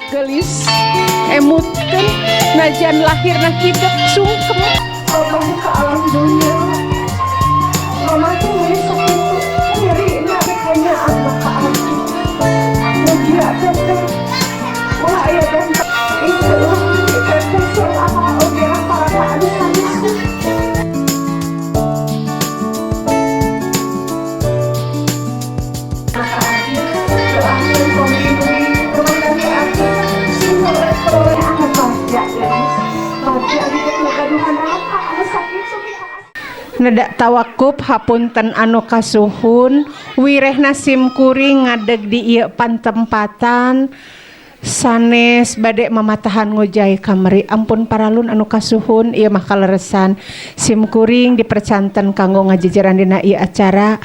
Geulis emutkeun najan lahirna hidep sungkem mama ka alam dunya. Mama tuh geus sakitu nyerina kanyaah ka abdi. Mugia teteh ulah aya dampak insyaallah teteh sareng aa oge raka-raka anu sanes. Nedak tawakub hapunten anu kasuhun wirehna sim kuring ngadeg di ieu pantempatan sanes bade mamatahan ngojay kamari ampun paralun anu kasuhun ieu mah kaleresan sim kuring dipercanten kanggo ngajejeran dina ieu acara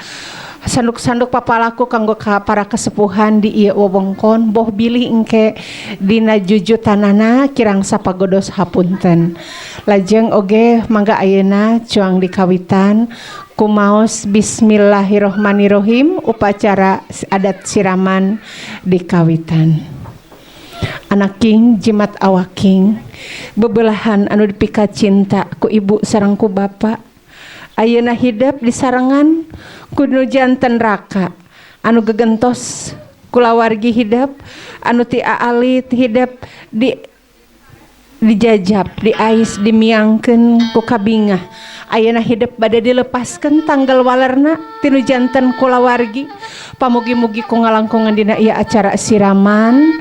sanduk-sanduk papalaku kanggo ka para kesepuhan di ieu wewengkon boh bilih engke dina jujutanana kirang sapagodos hapunten. Lajeng oge mangga ayeuna cuang dikawitan kumaos bismillahirrohmanirrohim upacara adat siraman dikawitan. Anaking jimat awaking bebelahan anu dipika cinta ku ibu sareng ku bapa ayeuna hidep disarengan ku nu janten raka anu gegentos kulawargi hidep anu ti aalit hidep di dijajab diais dimiangkeun ku kabingah ayeuna hidep bade dilepaskeun tanggal walerna ti nu janten kulawargi. Pamugi-mugi ku ngalangkungan dina ieu acara siraman,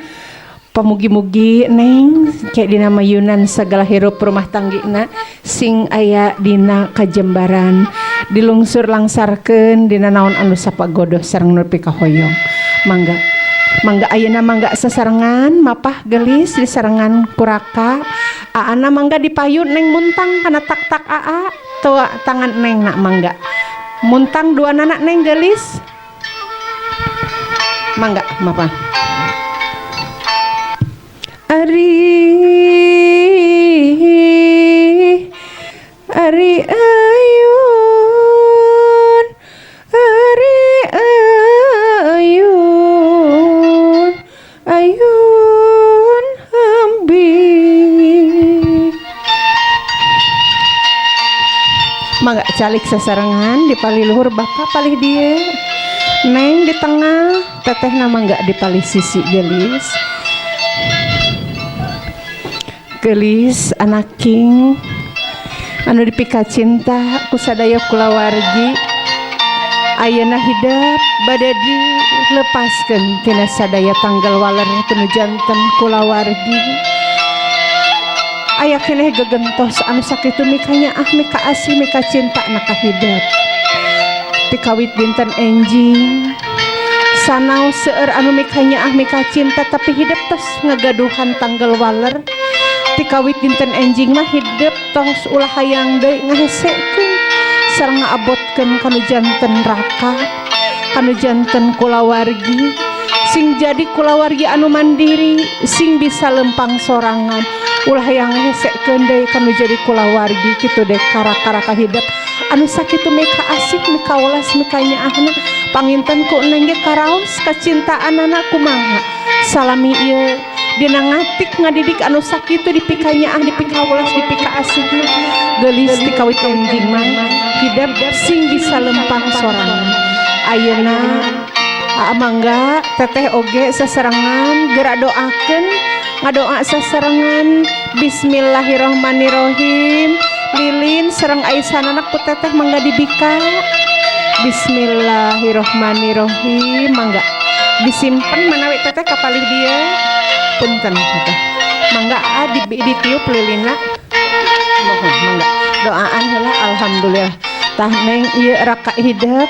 pamugi-mugi neng kayak dina mayunan segala hirup rumah tanggina sing aya dina kajembaran dilungsur langsarkeun dina naon anu sapagodoh sareng nu pikahoyong. Mangga mangga ayeuna mangga sasarengan mapah geulis disarengan kuraka aana mangga dipayun neng muntang kana tak-tak aa toa tangan neng nak mangga muntang dua nanak neng geulis mangga mapah. Ari ari ayun ari ayun ayun ambi. Mangga calik sasarengan di palih luhur bapak palih dieu neng di tengah tetehna mangga di palih sisi geulis. Geulis anaking anu dipika cinta ku sadaya kulawargi ayeuna hidep bade dilepaskeun tina sadaya tanggal waler tinu janten kulawargi. Aya keneh gegentos anu sakitu mikanyaah mika asih mika cinta na ka hidep tikawit dinten enjing sanaos seueur anu mikanyaah mika cinta tapi hidep tos ngagaduhan tanggal waler. Tikawit dinten enjing mah hidep tos ulah hayang deui ngahesekeun sareng ngaabotkeun kanu janten raka kanu janten kulawargi sing jadi kulawargi anu mandiri sing bisa lempang sorangan ulah hayang ngahesekeun deui kanu jadi kulawargi kitu deh kara-kara hidep anu sakitu mika asih mika welas mika nyaahna panginten ku neng ge karaos kacintaanana kumaha salami ieu dina ngatik ngadidik anu sakitu dipikanyaah dipikawelas dipikaasihna geulis tikawit enjing mah hidep sing bisa lempang sorangan. Ayeuna aa mangga teteh oge sasarengan geura doakeun ngadoa sasarengan bismillahirrohmanirrohim lilin sareng aisanana ku teteh mangga dibika bismillahirrohmanirrohim mangga disimpen manawi teteh ka palih dieu punten teteh mangga a ditiup lilina mohon mangga doaan heula alhamdulillah. Tah neng ieu raka hidep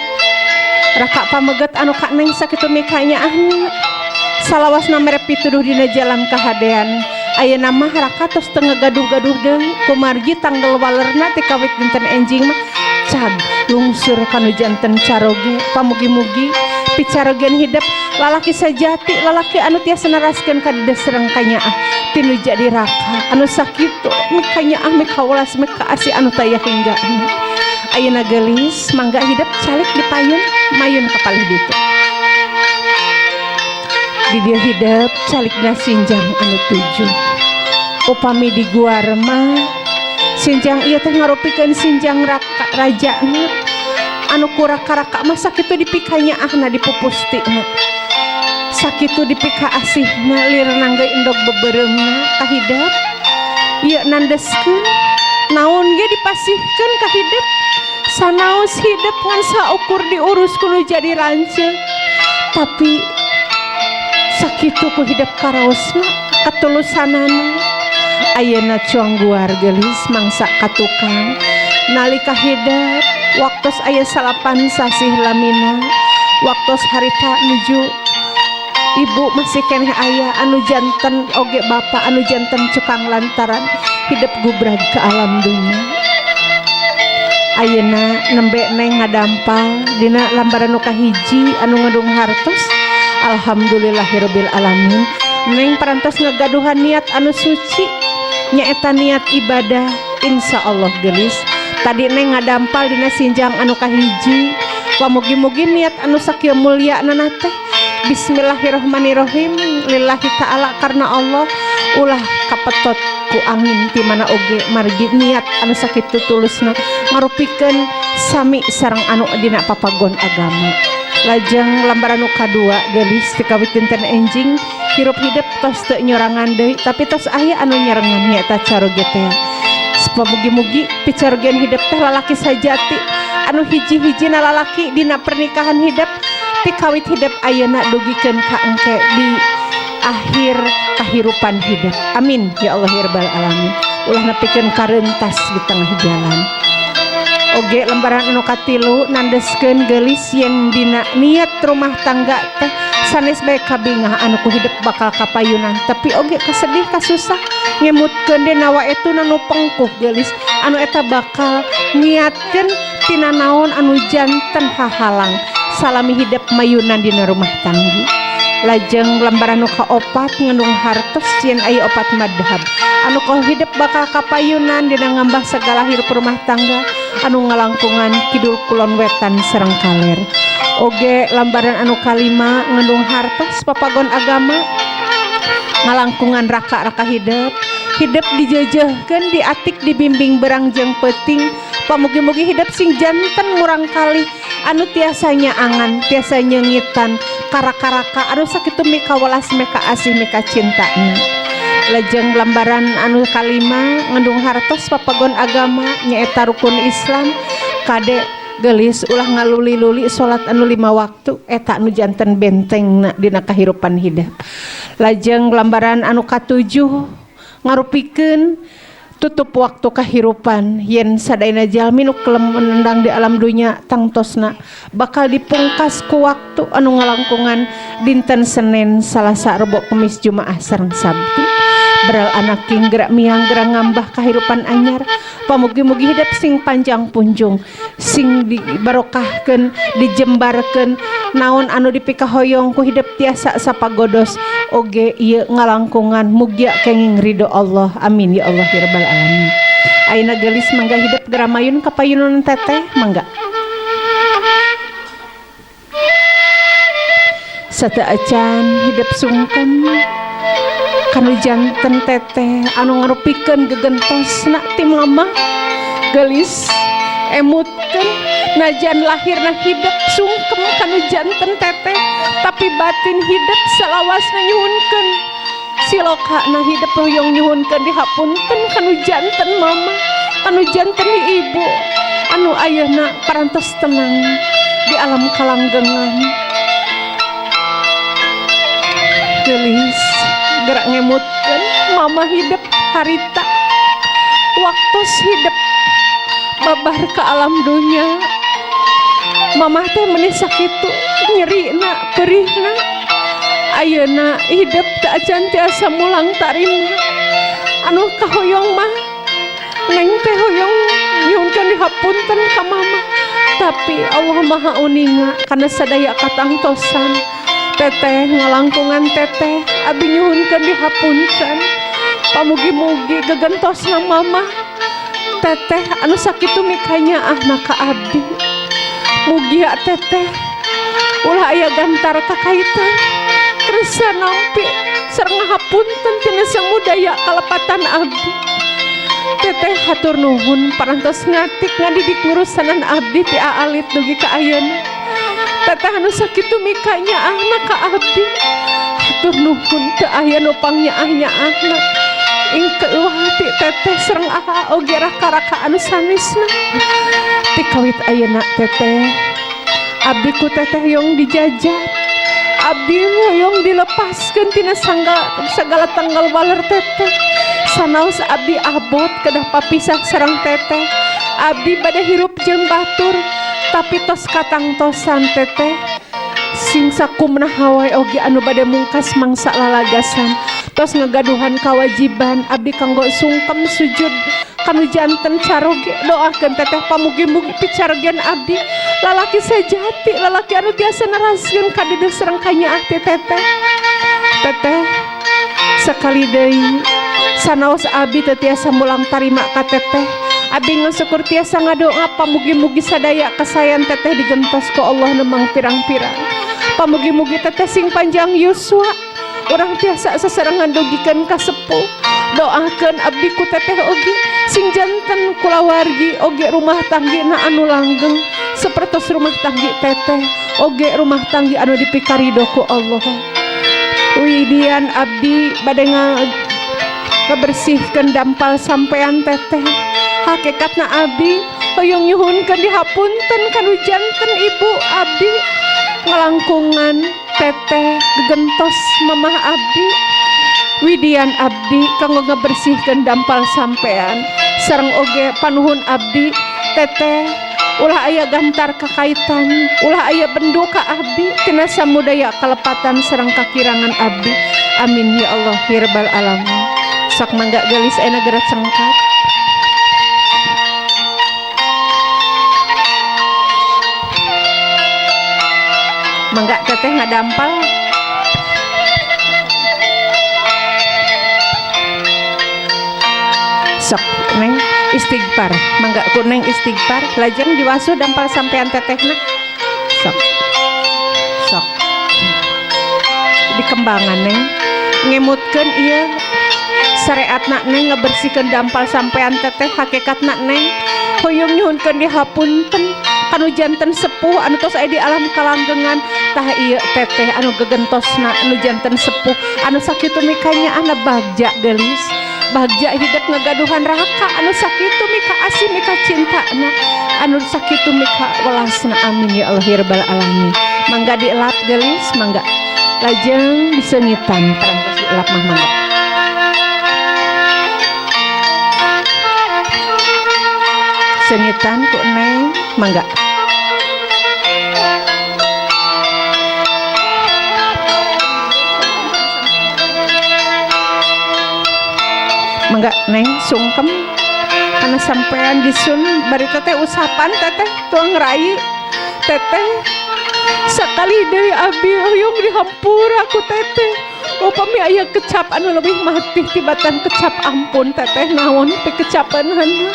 raka pameget anu ka neng sakitu mikanyaahna salawasna mere pituduh dina jalan kahadean ayeuna mah raka tos teu ngagaduh-gaduh deui kumargi tanggal walerna ti kawit dinten enjing mah cag lungsur kanu janten caroge. Pamugi-mugi picarogean hidep lalaki sajati lalaki anu tiasa neraskeun ka dieu sareng kanyaah tinu jadi raka anu sakitu mikanyaah mikawelas mikaasih anu taya hinggana. Ayeuna geulis mangga hidep calik di payun mayun ka palih ditu. Di dieu hidep calikna sinjang anu 7. Upami di guar mah sinjang ieu teh ngarupikeun sinjang rajana anu kuraka-raka mah sakitu dipikanyaahna dipupustina. Sakitu dipikaasihna lir nangge endog beubeureumpna ka hidep. Ieu nandeskeun naon ge dipasihkeun ka hidep. Sanaos hidep ngan saukur diurus kudu jadi lanceuk. Tapi sakitu ku hidep karaosna katulusanana. Ayeuna cuang guar geulis mangsa ka tukang. Nalika hidep waktos aya 9 sasih lamina, waktos harita nuju ibu masih keneh aya anu janten oge bapa anu janten cukang lantaran hidep gubrag ke alam dunya. Ayeuna nembe neng ngadampal dina lambaran nu kahiji anu ngandung hartos. Alhamdulillahirabbil alamin. Neng parantos ngagaduhan niat anu suci nyaeta niat ibadah insyaallah geulis. Tadi neng ngadampal dina sinjang anu kahiji. Pamugi-mugi niat anu sakieu mulia nana teh bismillahirrahmanirrahim lillahi ta'ala karena Allah ulah kapetot ku angin ti mana oge margi niat anu sakitu tulusna ngarupikeun sami sareng anu dina papagon agama. Lajeng lambaran nu kadua geulis ti kawit dinten enjing hirup hidep tos teu nyorangan deui tapi tos aya anu nyarengan nyaeta caroge teh. Mugi-mugi picarogean hidep teh lalaki sajati anu hiji-hijina lalaki dina pernikahan hidep ti kawit hidep ayeuna dugikeun ka engke di akhir kahirupan hidep. Amin ya Allah ya rabbal alamin. Ulah nepikeun karentas di tengah jalan. Oge lembaran anu katilu nandeskeun geulis yen dina niat rumah tangga teh sanes bae kabingah anu ku hidep bakal kapayunan tapi oge kasedih kasusah ngemutkeun dina waetuna nu pengkuh geulis anu eta bakal niatkeun tina naon anu janten hahalang salami hidep mayunan dina rumah tangga. Lajeng lembaran nu kaopat ngandung hartos yen aya opat madhab anu ku hidep bakal kapayunan dina ngambah segala hirup rumah tangga anu ngalangkungan kidul kulon wetan sareng kaler. Oge lambaran anu kalima ngandung hartos papagon agama ngalangkungan raka-raka hidep hidep dijejehkeun diatik dibimbing berang jeung peuting. Pamugi-mugi hidep sing janten murang kali anu tiasa nyaangan tiasa nyengitan karaka-raka anu sakitu mikawelas meka asih meka cinta. Lajeng lambaran anu kalima ngandung hartos papagon agama nyaeta rukun Islam kade geulis ulah ngaluli-luli salat anu 5 waktu eta anu janten bentengna dina kahirupan hidep. Lajeng lambaran anu katujuh ngarupikeun tutup waktu kahirupan yen sadayana jalmi nu kelem menendang di alam dunya tangtosna bakal dipungkas ku waktu anu ngalangkungan dinten Senin, Salasa, Rebo, Kemis, Jumaah sareng Sabtu. Beral anak king gerak miang gerak ngambah kahirupan anyar. Pamugi-mugi hidep sing panjang punjung sing dibarokahkeun dijembarkeun naon anu dipikahoyong ku hidep tiasa sapagodos oge ieu ngalangkungan mugia kenging ridho Allah. Amin ya Allah ya rabbal alamin. Ayeuna geulis mangga hidep geramayun ka payunan teteh mangga. Sateuacan hidep sungkem kanu janten teteh anu ngarupikeun gegentosna ti mama geulis emutkeun najan lahirna hidep sungkem kanu janten teteh tapi batin hidep salawasna nyuhunkeun silokana hidep hoyong nyuhunkeun dihapunten kanu janten mama kanu janten ibu anu ayeuna parantos tenang di alam kalanggengan. Geulis gerak ngemutkeun mama hidep harita waktos hidep babar ke alam dunya mamah teh meni sakitu nyerina perihna ayeuna hidep teu acan tiasa mulang tarima anu kahoyong mah neng teh hoyong nyuhunkeun dihapunten ka mama tapi Allah Maha Uninga kana sadaya katangtosan teteh ngalangkungan teteh abi nyuhunkeun dihapunten. Pamugi-mugi gegentosna mama teteh anu sakitu mikanyaahna ka abdi. Mugia teteh ulah aya gantar kakaitan. Tiasa nampi sareng ngahapunten tina samudaya kalepatan abdi. Teteh hatur nuhun parantos ngatik ngadidik ngurusanan abdi ti aalit dugi ka ayeuna. Teteh anu sakitu mika nyaahna ka abdi. Hatur nuhun teu aya nu pangnyaah-nyaahna. Ing keuwah ti teteh sareng aha oge raka-raka anu sanesna. Ti kawit ayeuna teteh abdi ku teteh yong dijajah. Abdi hoyong dilepaskeun tina sagala tanggal waler teteh. Sanaos abdi abot kedah papisah sareng teteh. Abdi bade hirup jeung batur tapi tos katangtosan teteh. Sing sakumna wae oge anu bade mungkas mangsa lalagasan. Tos ngagaduhan kawajiban abdi kanggo sungkem sujud kanu janten caroge. Doakeun teteh pamugi-mugi picarogean abdi lalaki sejati, lalaki anu tiasa neraskeun kadeudeuh sareng kanyaah ti teteh. Teteh sakali deui sanaos abdi teu tiasa mulang tarima ka teteh. Abdi ngasukur tiasa ngadoa pamugi-mugi sadaya kasayan teteh digentos ku Allah nu mangpirang-pirang. Pamugi-mugi teteh sing panjang yuswa, urang tiasa sasarengan dugikeun ka sepuh. Doakeun abdi ku teteh oge sing janten kulawargi oge rumah tanggina anu langgeng sapertos rumah tanggi teteh oge rumah tanggi anu dipikarido ku Allah. Widian abdi bade ngabersihkeun dampal sampean teteh. Hakikatna abdi hoyong nyuhunkeun dihapunten kanu janten ibu abdi ngalangkungan teteh gegentos mamah abdi. Widian abdi kanggo ngabersihkeun dampal sampean sareng oge panuhun abdi teteh ulah aya gantar kakaitan, ulah aya bendu ka abdi tina samudaya kalepatan sareng kakirangan abdi. Amin ya Allah ya rabbal alamin. Sok mangga geulis ayeuna geura cengkat. Mangga teteh ngadampal. Sok neng istighfar, mangga ku neng istighfar, lajeng diwasuh dampal sampean tetehna. Sok. Sok. Dikembangan neng, ngemutkeun ieu sareatna neng ngabersihkeun dampal sampean teteh hakikatna neng hoyong nyuhunkeun dihapunten kanu janten sepuh anu tos aya di alam kalanggengan. Tah ieu teteh anu gegentosna anu janten sepuh anu sakitu mikanyaahna bagja geulis, bagja hidup ngagaduhan raka anu sakitu mika asih mika cintana anu sakitu mika welasna. Amin ya Allah ya rabbal alamin. Mangga dielap geulis, mangga lajeng diseungitan parantos dielap mah mangga. Seungitan ku neng mangga. Mangga neng sungkem karena sampean disun bari teteh usapan teteh tuang rai teteh sakali deui abdi hoyong dihampura ku teteh. Upami aya kecap anu leuwih mati tibatan kecap ampun teteh naon pikecapanana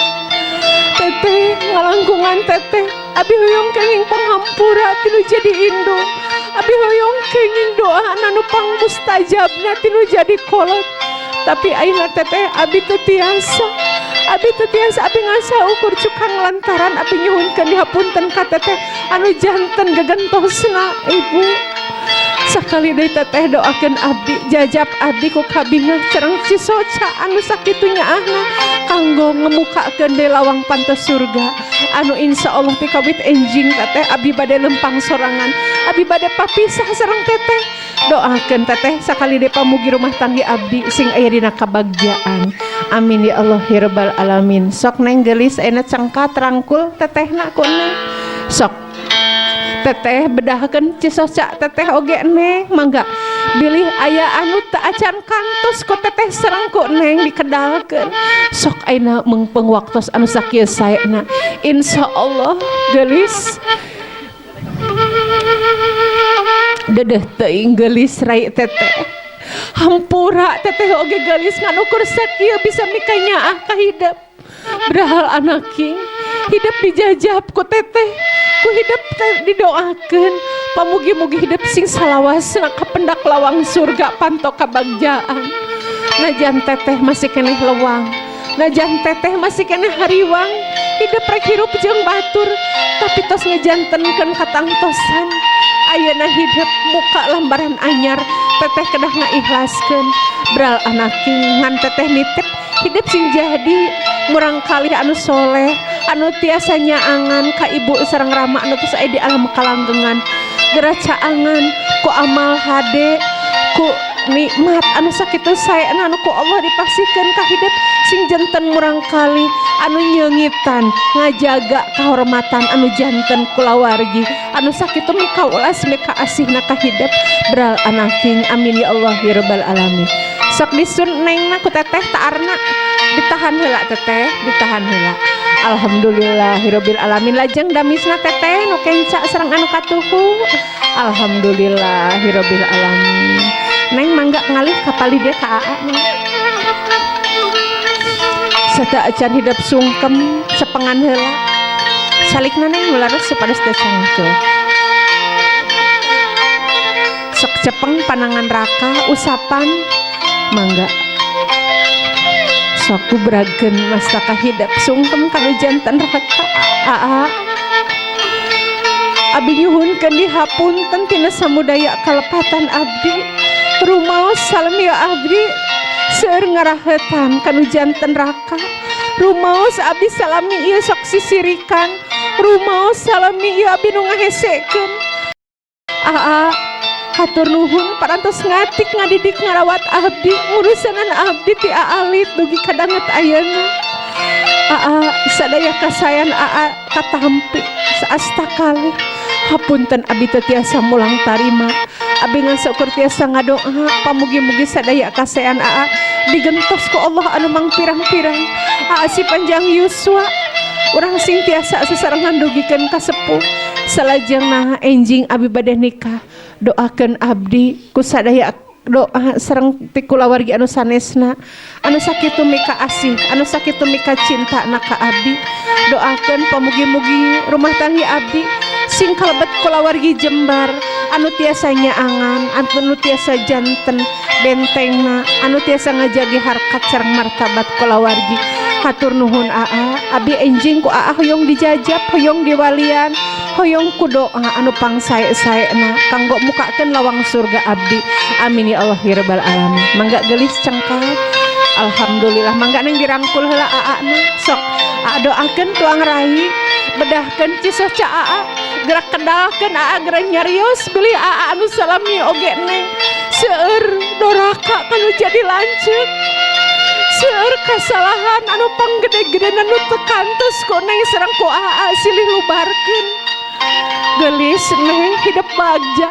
teteh ngalangkungan teteh abdi hoyong kenging panghampura tinu jadi indung, abdi hoyong kenging doa anu pangmustajabna tinu jadi kolot. Tapi ayeuna teteh abdi teu tiasa, abdi teu tiasa, abdi ngasa ukur cukang lantaran abdi nyuhunkeun dihapunten ka teteh anu janten gegentosna ibu. Sakali deui teteh doakeun abdi, jajab abdi ku kabingah sareng cisoca anu sakitu nyaahna kanggo ngemukakeun deui lawang pantes surga anu insyaallah ti kawit enjing teteh abdi bade lempang sorangan, abdi bade papisah sareng teteh. Doakeun teteh sakali deui pamugi rumah tanggi abdi sing aya dina kabagjaan. Amin ya Allah ya rabbal alamin. Sok neng geulis ayeuna cengkat rangkul tetehna ku neng. Sok teteh bedahkeun cisoca teteh oge neng mangga bilih aya anu teu acan kantos ku teteh sareng ku neng dikedalkeun. Sok ayeuna meungpeung waktos anu sakieu saena insyaallah geulis dedeh teuing geulis rai teteh. Hampura teteh oge geulis ngan ukur sakieu bisa mikanyaah ka hidep. Berahal anaking hidup dijajab ku teteh, ku hidup didoakeun. Pamugi-mugi hidup sing salawasna kapendak lawang surga panto kabagjaan. Najan teteh masih keneh lewang, najan teteh masih keneh hariwang, hidup rek hirup jeung batur, tapi tos ngejantenkeun katangtosan. Ayeuna hidup muka lambaran anyar, teteh kedah ngaikhlaskeun bral anaking ngan teteh nitip hidup sing jadi murang kali anu soleh, anu tiasa nyaangan ka ibu sareng rama anu tos aya di alam kalanggengan. Geura caangan ku amal hade, ku nikmat anu sakitu saena anu ku Allah dipasihkeun ka hidup sing janten murang kali anu nyeungitan ngajaga kahormatan anu janten kulawargi anu sakitu mikaulas mika asihna ka hidup bral anaking. Amin ya Allah ya rabbal alamin. Sok disun nengna ku teteh taarna, ditahan heula teteh, ditahan heula. Alhamdulillahirabbil alamin. Lajeng damisna teteh nu kenca sareng anu katuhu. Alhamdulillahirabbil alamin. Neng, mangga ngalih ka palih dieu ka aa, Neng. Sateuacan hidup sungkem cepengan heula. Salikna, Neng, nu laras supados teu cangkeul. Sok cepeng panangan raka, usapan mangga. Sok gubrageun mastaka hidep sungkem kanu janten raka. Aa, abi nyuhunkeun dihapunten tina samudaya kalepatan abdi. Rumaos salami abdi seueur ngarahetan kanu janten raka. Rumaos abdi salami ieu sok sisirikan. Rumaos salami ieu abdi nu ngahesekeun. Aa, hatur nuhun parantos ngatik, ngadidik, ngarawat abdi, ngurusanan abdi ti aalit dugi ka danget ayeuna. Aa, sadaya kasayan aa katampi saasta kali. Hapunten abi teu tiasa mulang tarima. Abi ngan saukur tiasa ngadoa pamugi-mugi sadaya kasayan aa digentos ku Allah anu mangpirang-pirang. Aa si panjang yuswa, urang sing tiasa sasarengan dugikeun ka sepuh. Salajengna enjing abi bade nikah, doakeun abdi ku sadaya doa sareng ti kulawargi anu sanesna anu sakitu mika asih, anu sakitu mika cinta na ka abdi. Doakeun pamugi-mugi rumah tangga abdi sing kalebet kulawargi jembar anu tiasa nyaangan, anu tiasa janten bentengna, anu tiasa ngajagi harkat sareng martabat kulawargi. Hatur nuhun, aa. Abi enjing ku aa hoyong dijajab, hoyong diwalian, hoyong ku doa anu pangsae-saena kanggo mukakeun lawang surga abdi. Amin ya Allah ya rabbal alamin. Mangga gelis, cengkal. Alhamdulillah. Mangga, Neng, dirangkul heula aa na. Sok aa doakeun, tuang rai bedahkeun cisoca aa, gerak kedalkeun aa, gerak nyarios bilih aa anu salami oge Neng seueur doraka kanu jadi lanceuk, seueur kasalahan anu panggede-gede anu teu kantos ku Neng sareng ku aa silih lubarkeun. Gelis, Neng, hidup bagja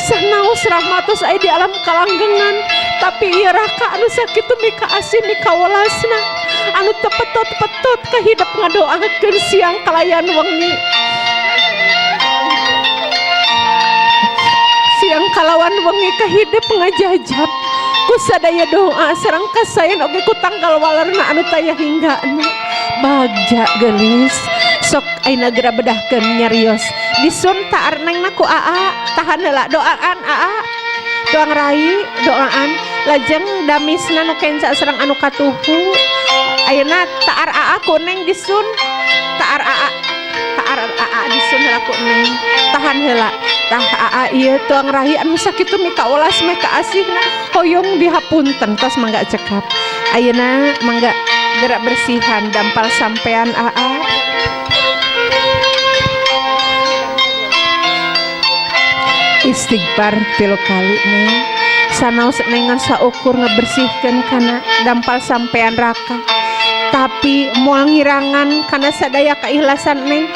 sanaos rahmatus aya di alam kalanggengan, tapi ieu raka anu sakitu mika asih mika welasna anu teu petot-petot ka hidup ngadoakeun siang kalayan wengi, siang kalawan wengi ka hidup ngajajab ku sadaya doa sareng kasayan oge ku tanggal walerna anu taya hinggana. Bagja, gelis. Sok ayeuna geura bedahkeun nyarios, disun taar Neng na ku aa. Tahan heula, doaan aa, doang rai doaan. Lajeng damisna nu kenca sareng anu katuhu. Ayeuna taar aa ku Neng disun, taar aa, taar aa, disun heula ku Neng. Tahan heula tah aa. Ieu tuang rahi anu sakitu mika ulas mika asihna hoyong dihapunten. Tos, mangga cekap. Ayeuna mangga gerak bersihan dampal sampean aa. Istighfar tilu kali nih. Sanaos Neng ngan saukur ngebersihkeun kana dampal sampean raka, tapi moal ngirangan kana sadaya keikhlasan Neng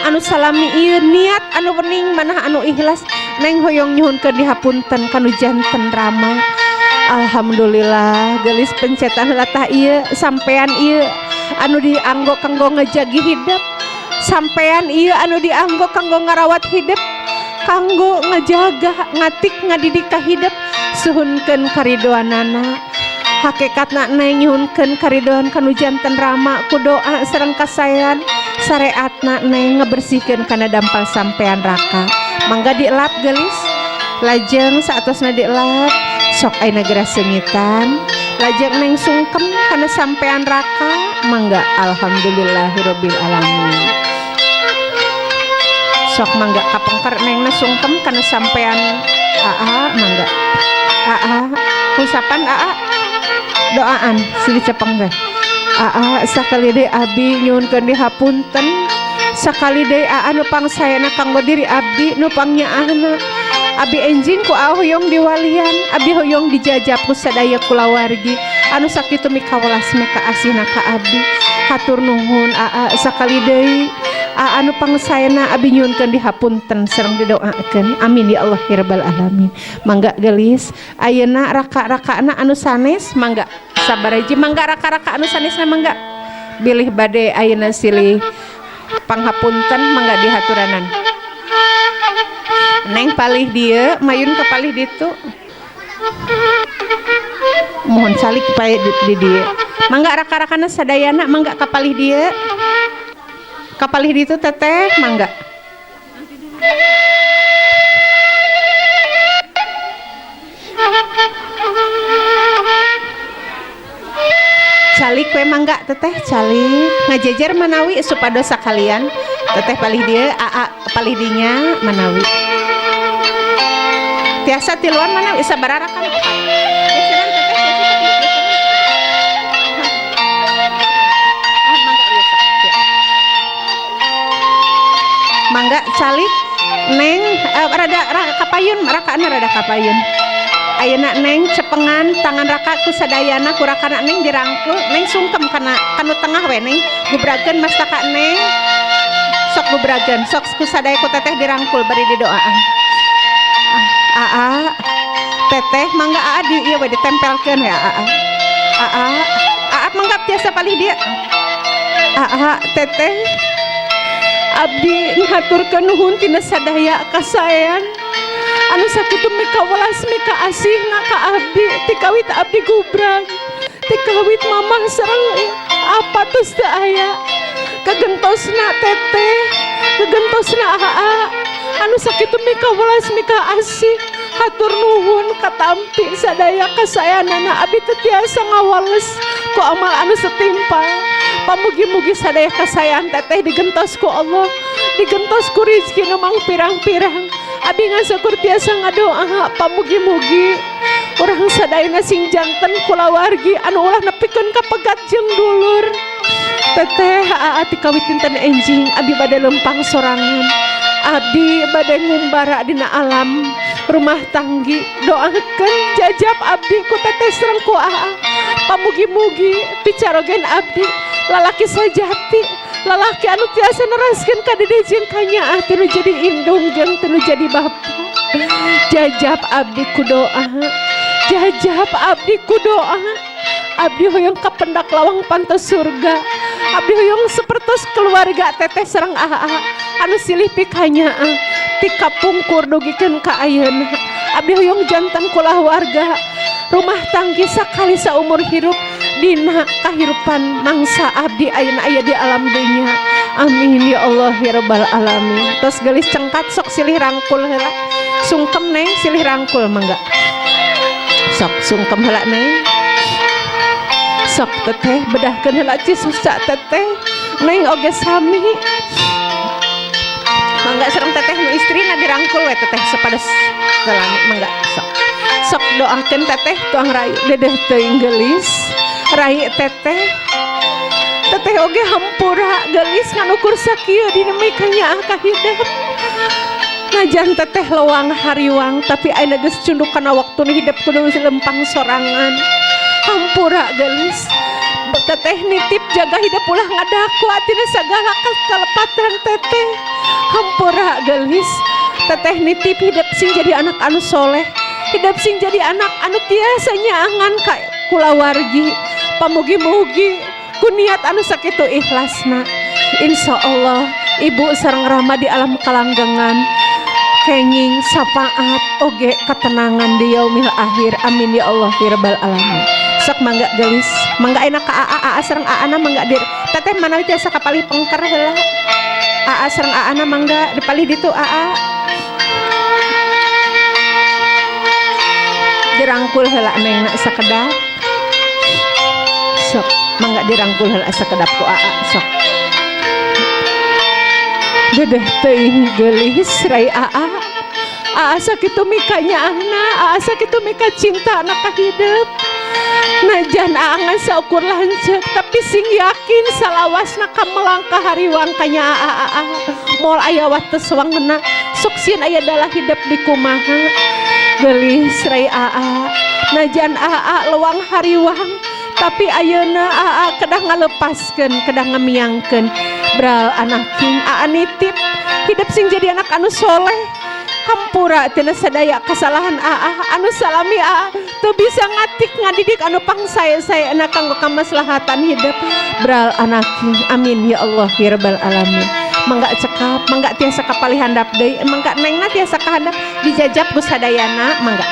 anu salami ieu niat anu wening manah anu ikhlas. Neng hoyong nyuhunkeun dihapunten kanu janten rama. Alhamdulillah. Gelis, pencetan heula tah. Ieu sampean ieu anu dianggo kanggo ngejagi hidup, sampean ieu anu dianggo kanggo ngarawat hidup, kanggo ngajaga, ngatik, ngadidik ka hidup. Suhunkeun karidoanana. Hakikatna Neng nyuhunkeun karidoan kanu janten rama ku doa sareng kasayan. Sareatna neng ngebersihkeun kana dampal sampean raka. Mangga dielap gelis. Lajeng saatosna dielap sok ayeuna geura seungitan. Lajeng neng sungkem kana sampean raka. Mangga alhamdulillahirabbil alamin. Sok mangga kapengker nengna sungkem kana sampean aa mangga. Aa usapan aa doaan silih cepeng teh. Aa sakali deui abdi nyuhunkeun dihapunten. Sakali deui aa nu pangsaena kanggo diri abdi nu pangnyaahna. Abdi enjing ku aa hoyong diwalian, abdi hoyong dijajab ku sadaya kulawargi anu sakitu mikawelas mika asihna ka abdi. Hatur nuhun aa sakali deui aa nu pangsaena abdi nyuhunkeun dihapunten sareng didoakeun. Amin ya Allah ya rabbal alamin. Mangga gelis ayeuna raka-rakana anu sanes mangga sabaraji mangga raka-raka anu sanesna mangga bilih bade ayeuna silih panghapunten mangga dihaturanan. Neng palih dieu mayun ka palih ditu. Mohon salik pae di dieu. Mangga raka-rakana sadayana mangga ka palih dieu. Ka palih ditu teteh mangga. Calik we mangga teteh calik ngajejer manawi supados sakalian teteh palih dieu aa palih dinya manawi. Tiasa tiluan manawi sabararakan opat. Geseran teteh geseran. Mangga biasa. Mangga calik neng rada kapayun rakaana rada kapayun. Ayeuna neng cepengan tangan raka ku sadayana ku rakana neng dirangkul neng sungkem kana kanu tengah we neng gubrageun mastaka neng sok gubrageun sok ku sadaya ku teteh dirangkul bari didoaan. Aa teteh mangga aa di ieu we ditempelkeun we aa. Aa aa mangga tiasa palih dieu. Aa teteh abdi ngaturkeun nuhun tina sadaya kasaean anu sakitu mikawelas mika asihna ka abdi tikawit abdi gubrag tikawit mamah sareng apa tos teu aya kagentosna teteh kagentosna aa anu sakitu mikawelas mika asih hatur nuhun katampi sadaya kasaeanana abdi teu tiasa ngawales ku amal anu setimpal. Pamugi-mugi sadaya kasaean teteh digentos ku Allah digentos ku rezeki nu mangpirang-pirang. Abi ngasukur tiasa ngadoa pamugi-mugi urang sadayana sing janten kulawargi anu ulah nepikeun kapegat jeung dulur. Teteh aa tikawit dinten enjing abi bade lempang sorangan. Abdi bade ngumbara dina alam rumah tanggi doakeun jajab abdi ku teteh sareng ku aa. Pamugi-mugi picarogen abdi lalaki sajati lalaki anu tiasa neraskeun ka dede jeung ka nyaah teu jadi indung jeung teu jadi bapa. Jajab abdi ku doa jajab abdi ku doa. Abdi hoyong kapendak lawang pantos surga. Abdi hoyong sapertos keluarga teteh sareng aa anu silih pikanyaah ti kapungkur dugikeun ka ayeuna. Abdi hoyong janten kulawarga rumah tanggi sakali saumur hirup dina kahirupan mangsa abdi ayeuna aya di alam dunya. Amin ya Allah ya rabbal alamin. Tos gelis cengkat sok silih rangkul heula. Sungkem neng silih rangkul mangga. Sok sungkem heula neng. Sok teteh bedahkeun heula cisusa teteh. Neng oge sami. Mangga sareng teteh nu istrina dirangkul we teteh sapados telami mangga sok. Sok doakeun teteh tuang rai dedeh teuing geulis. Rai teteh teteh oge hampura geulis ngan ukur sakieu dina mikanyaah ka hidep. Najan teteh lewang hariwang tapi ayeuna geus cunduk kana waktuna hidep kudu lempang sorangan. Hampura geulis. Teteh nitip jaga hidep ulah ngadaku atina sagala kalepatan teteh. Hampura geulis. Teteh nitip hidep sing jadi anak anu soleh. Hidep sing jadi anak anu tiasa nyaangan ka kulawargi. Pamugi-mugi ku niat anu sakitu ikhlasna. Insyaallah ibu sareng Rama di alam kalanggengan kenging sapaat oge ketenangan di yaumil akhir. Amin ya Allah ya rabbal alamin. Sok mangga geulis, mangga ayeuna ka aa, aa sareng aana mangga dir. Teteh manawi tiasa kapalih pengker heula. Aa sareng aana mangga dipalih ditu aa. Dirangkul heula nengna sakedap. Sok mangga dirangkul heula sakedap ku aa sok. Dedeh teuing geulis rai aa. Aa sakitu mika nyaahna, aa sakitu mika cintana ka hidup. Najan aa ngan saukur lanceuk tapi sing yakin salawasna kamelangkah hariwang ka nyaah aa. Moal aya wates wangena, sok sieun aya dalah hidup di kumaha. Geulis rai aa, najan aa lewang hariwang tapi ayeuna aa kedah ngalepaskeun, kedah ngamiangkeun bral anaking. Aa nitip hidup sing jadi anak anu soleh. Hampura tina sadaya kesalahan aa anu salami aa teu bisa ngatik ngadidik anu pangsae-saena kanggo kamaslahatan hidup bral anaking. Amin ya Allah ya rabbal alamin. Mangga cekap, mangga tiasa kapalih handap deui, mangga nengna tiasa kahandap dijajab ku sadayana mangga.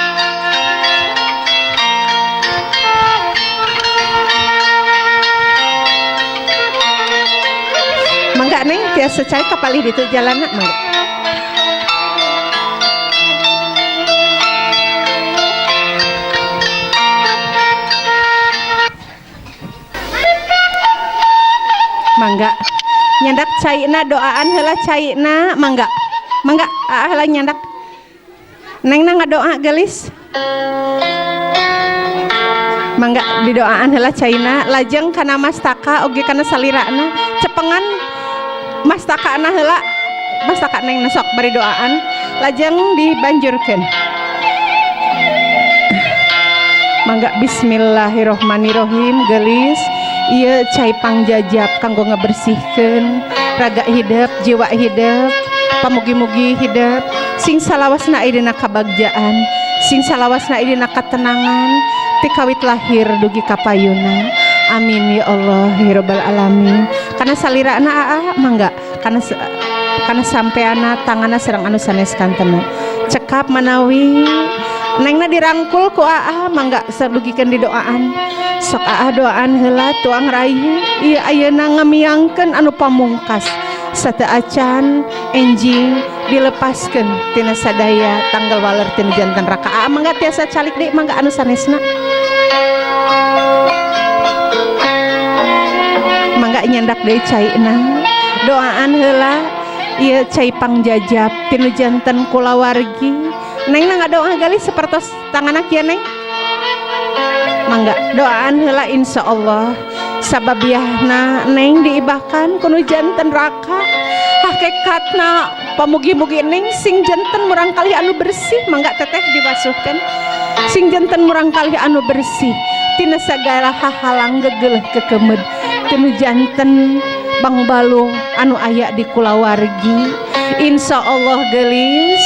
Mangga neng tiasa cai kapalih ditu jalanna mangga. Mangga nyandak caina doaan heula caina mangga. Mangga aa heula nyandak. Nengna ngadoa geulis. Mangga didoaan heula caina lajeng kana mastaka oge kana salirana cepengan mastakana heula mastaka nengna sok bari doaan lajeng dibanjurkeun. Mangga bismillahirrahmanirrahim geulis. Ieu cai pangjajab kanggo ngabersihkeun raga hidup, jiwa hidup, pamugi-mugi hidup sing salawasna aya dina kabagjaan, sing salawasna aya dina katenangan ti kawit lahir dugi ka payuna. Amin ya Allah ya rabbal alamin. Kana salirana aa mangga, kana kana sampeana tanganna sareng anu sanes kantena. Cekap manawi nengna dirangkul ku aa mangga sadugikeun didoaan. Sok aa doaan heula tuang rayi ieu ayeuna ngamiangkeun anu pamungkas sateu acan enjing dilepaskeun tina sadaya tanggal waler tina janten raka. Aa mangga tiasa calik deui mangga anu sanesna. Mangga nyandak deui caina doaan heula ieu cai pangjajab tinu janten kulawargi. Nengna ngadoa galis sapertos tanganna kieu neng. Mangga doaan heula insyaallah sababiahna neng diibahkan kuno janten raka. Hakikatna pamugi-mugi neng sing janten murang kali anu bersih. Mangga teteh diwasuhkeun sing janten murang kali anu bersih tina sagala hahalang gegeleh kekemed tinu janten bangbaluh anu aya di kulawargi. Insyaallah geulis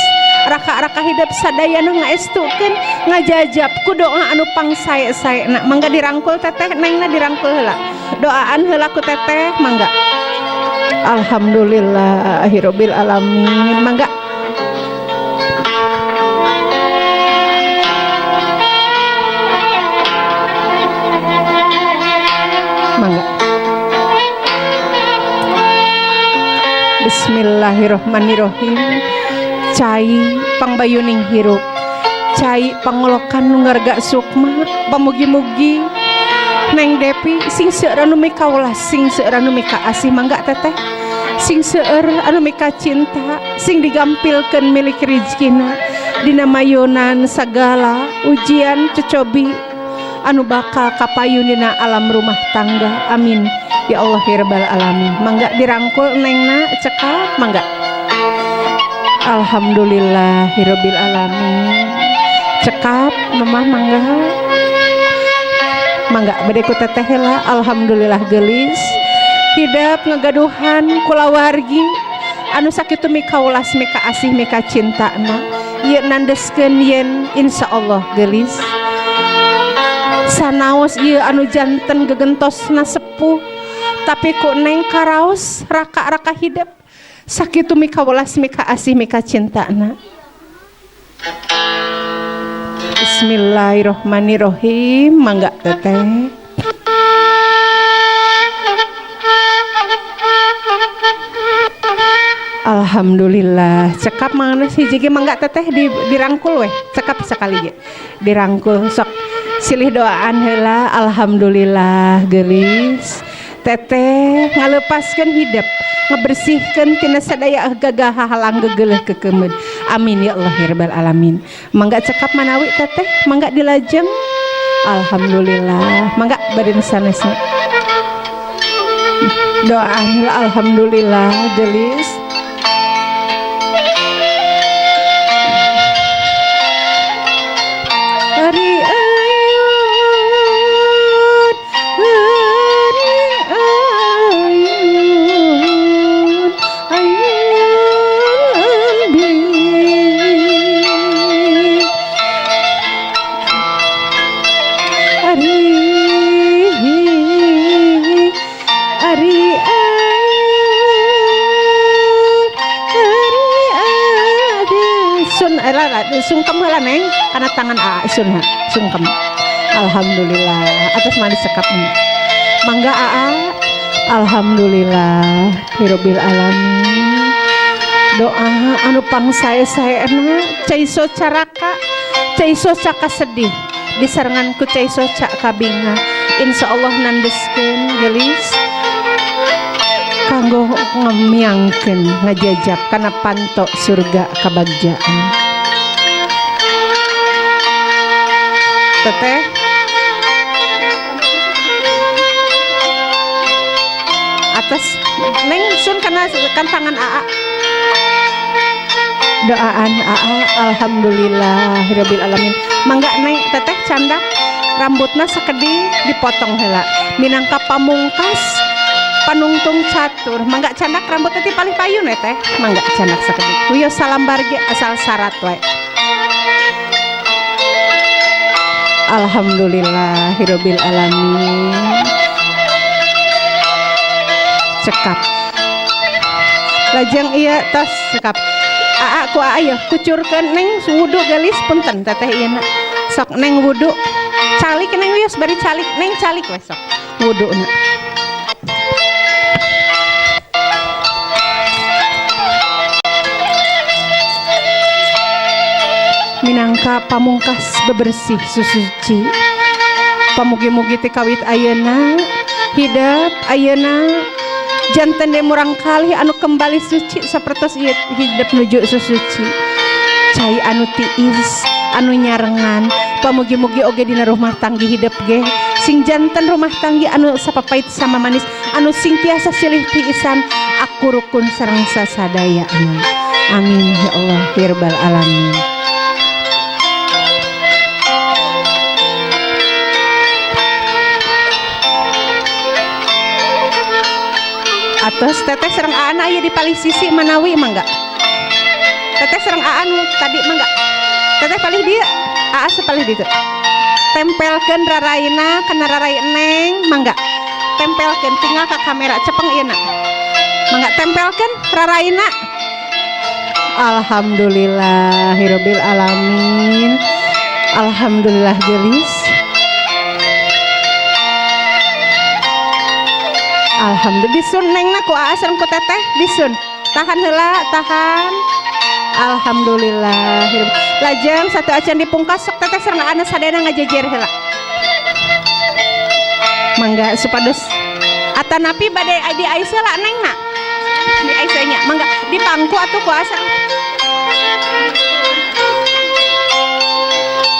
raka-raka hidup sadayana ngaestukeun ngajajab ku doa anu pangsae-saena. Mangga dirangkul teteh nengna dirangkul heula doaan heula ku teteh mangga. Alhamdulillahirabbil alamin mangga. Mangga. Bismillahirrahmanirrahim. Cai pangbayuning hirup, cai pangolokan nu ngarga sukma, pamugi-mugi Neng Depi sing seueur anu mikaulas, sing seueur anu mikaasih mangga teteh, sing seueur anu mikacinta, sing digampilkeun milik rizkina dina mayunan sagala ujian cocobi anu bakal kapayun dina alam rumah tangga. Amin ya Allah ya rabbal alamin. Mangga dirangkul nengna cekap mangga. Alhamdulillahirabbil alamin. Cekap mamah mangga. Mangga bade ku teteh heula. Alhamdulillah geulis hidep ngagaduhan kulawargi anu sakitu mikaulas mikaasih mikacintana. Ieu nandeskeun yen insyaallah geulis sanaos ieu anu janten gegentosna sepuh tapi ku neng karaos raka-raka hidep sakitu mikawelas mikaasih mikacintana. Bismillahirrahmanirrahim. Mangga teteh. Alhamdulillah. Cekap mana sih ge mangga teteh dirangkul weh. Cekap sekali ge. Dirangkul sok silih doaan heula. Alhamdulillah geulis. Teteh ngalepaskeun hidep, ngebersihkeun tina sadaya gagah halang gegeleuh kekemeud. Amin ya Allah ya rabbal alamin. Mangga cekap manawi teteh, mangga dilajeng. Alhamdulillah. Mangga bade sanesna. Doaan heula alhamdulillah geulis. Ari ayun, ari ayun, ayun bi. Ari, ari ayun, ari adi. Sun, lah, sungkem heula neng, kana tangan aa sun ha, sungkem. Alhamdulillah, atas manis sekap. Mangga aa. Alhamdulillah, hirobil alamin. Doa anu pangsae-saena cai soca raka, cai soca kasedih, disarengan ku cai soca kabinga. Insyaallah nandeskeun geulis kanggo ngemiangkeun ngajajab kana panto surga kabagjaan. Teteh atas neng sun kana kan tangan aa. Doaan aa alhamdulillah rabbil alamin. Mangga neng teteh candak rambutna sakedik dipotong heula minangka pamungkas panungtung catur. Mangga candak rambutna ti palih payun we teh. Mangga candak sakedik. Wios salambar ge asal syarat wae. Alhamdulillah rabbil alamin. Cekap. Lajeng ieu tos cekap. Aa ku aa yeuh kucurkeun neng wudu geulis punten teteh ieu na. Sok neng wudu. Calik neng wios bari calik neng calik we sok wuduna. Minangka pamungkas bebersih susuci. Pamugi-mugi ti kawit ayeuna hidep ayeuna janten de murang kalih anu kembali suci sapertos ieu hidep nuju susuci. Cai anu tiis anu nyarengan. Pamugi-mugi oge dina rumah tanggi hidep ge sing janten rumah tanggi anu sapapait sama manis anu sing tiasa silih tiisan aku rukun sareng sasadayana. Amin ya Allah ya rabbal alamin. Atos teteh sareng aan aya di palih sisi manawi mangga. Teteh sareng aan nu tadi mangga. Teteh palih dieu, aa sapalih ditu. Tempelkeun raraina kana rarai neng mangga. Tempelkeun tinggal ka kamera cepeng ieu na. Mangga tempelkeun raraina. Alhamdulillahirabbil alamin. Alhamdulillah geulis. Alhamdulillah disun nengna ku aa sareng ku teteh disun. Tahan heula, tahan. Alhamdulillah. Lajeng satu acan dipungkas sok teteh sareng aa sadayana ngajejer heula. Mangga supados atanapi bade di ais heula nengna. Di ais nya mangga dipangku atuh ku aa sareng.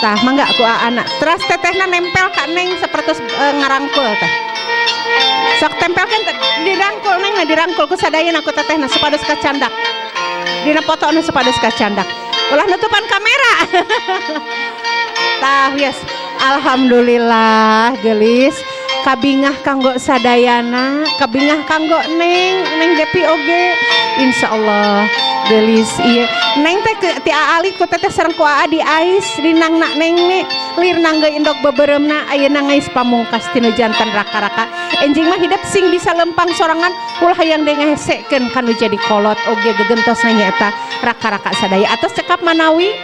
Tah mangga ku aa na. Teras tetehna nempel ka neng sapertos ngarangkul teh. Sok tempelkeun dirangkul neng na dirangkul ku sadayana ku tetehna supados kacandak. Dina fotona supados kacandak. Ulah nutupan kamera. Tah yes. Alhamdulillah geulis kabingah kanggo sadayana, kabingah kanggo neng, neng Depi oge. Insyaallah geulis ieu. Neng teh ti aali ku teteh sareng ku aa di ais dinangna neng ne lir nangge indok beberemna ayeuna ngais pamungkas tinu jantan raka-raka. Enjing mah hidep sing bisa lempang sorangan ulah hayang deui ngahesekeun kanu jadi kolot oge gegentosna nyaeta raka-raka sadaya. Atos cekap manawi.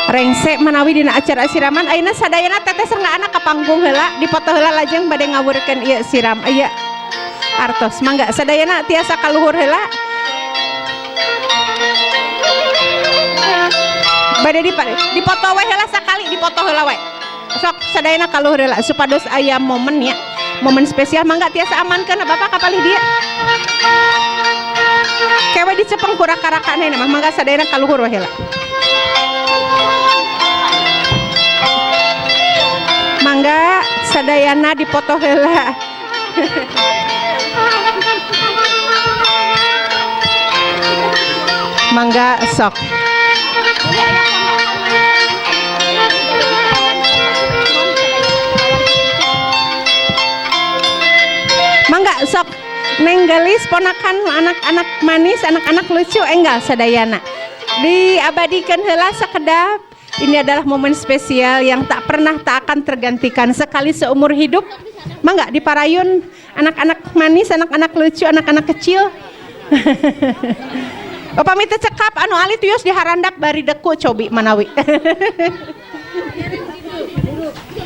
Rengse manawi dina acara siraman. Ayeuna sadayana teteh sareng anak ka panggung heula, dipoto heula, lajeng bade ngawurkeun ieu siram ieu artos. Mangga sadayana tiasa kaluhur heula. Bade dipoto we heula sakali, dipoto heula we. Sok sadayana kaluhur heula supados aya momen ya, momen spesial. Mangga tiasa amankeun Bapak ka palih dieu. Kewe dicepeng ku raka-rakana mah. Mangga sadayana kaluhur we heula. Mangga sadayana dipoto heula. Mangga sok. Mangga sok. Neng gelis ponakan, anak-anak manis, anak-anak lucu, enggal sadayana. Diabadikan heula sakedap. Ini adalah momen spesial yang tak pernah, tak akan tergantikan sekali seumur hidup. Mangga diparayun anak-anak manis, anak-anak lucu, anak-anak kecil. Upami teu cekap anu alit tios diharandap bari deku cobi manawi.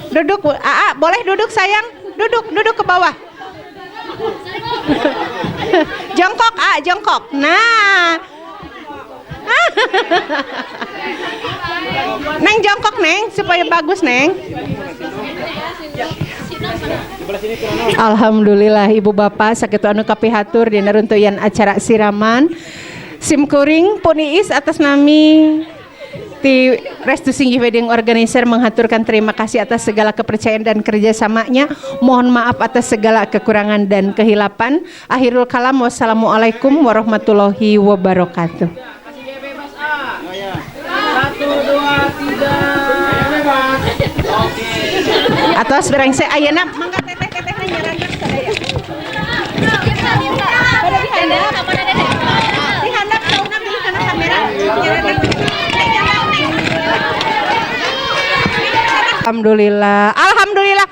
Duduk, Aa, boleh duduk sayang? Duduk, duduk ke bawah. Jongkok, A, jongkok. Nah. Neng jongkok, Neng, supaya bagus, Neng. Alhamdulillah Ibu Bapak sakitu anu kapihatur dina runtuyan acara siraman. Simkuring pun Iis atas nami ti Restu Singgih Wedding Organizer menghaturkan terima kasih atas segala kepercayaan dan kerjasamanya. Mohon maaf atas segala kekurangan dan kehilapan. Akhirul kalam, wassalamualaikum warahmatullahi wabarakatuh. 1, 2, 3. Oke. Atos berengse ayeuna mangga teteh-tetehna nyarandak sadaya. Pada dihandap. Dihandap sauna bilih kana kamera. Nyarandak. Alhamdulillah. Alhamdulillah.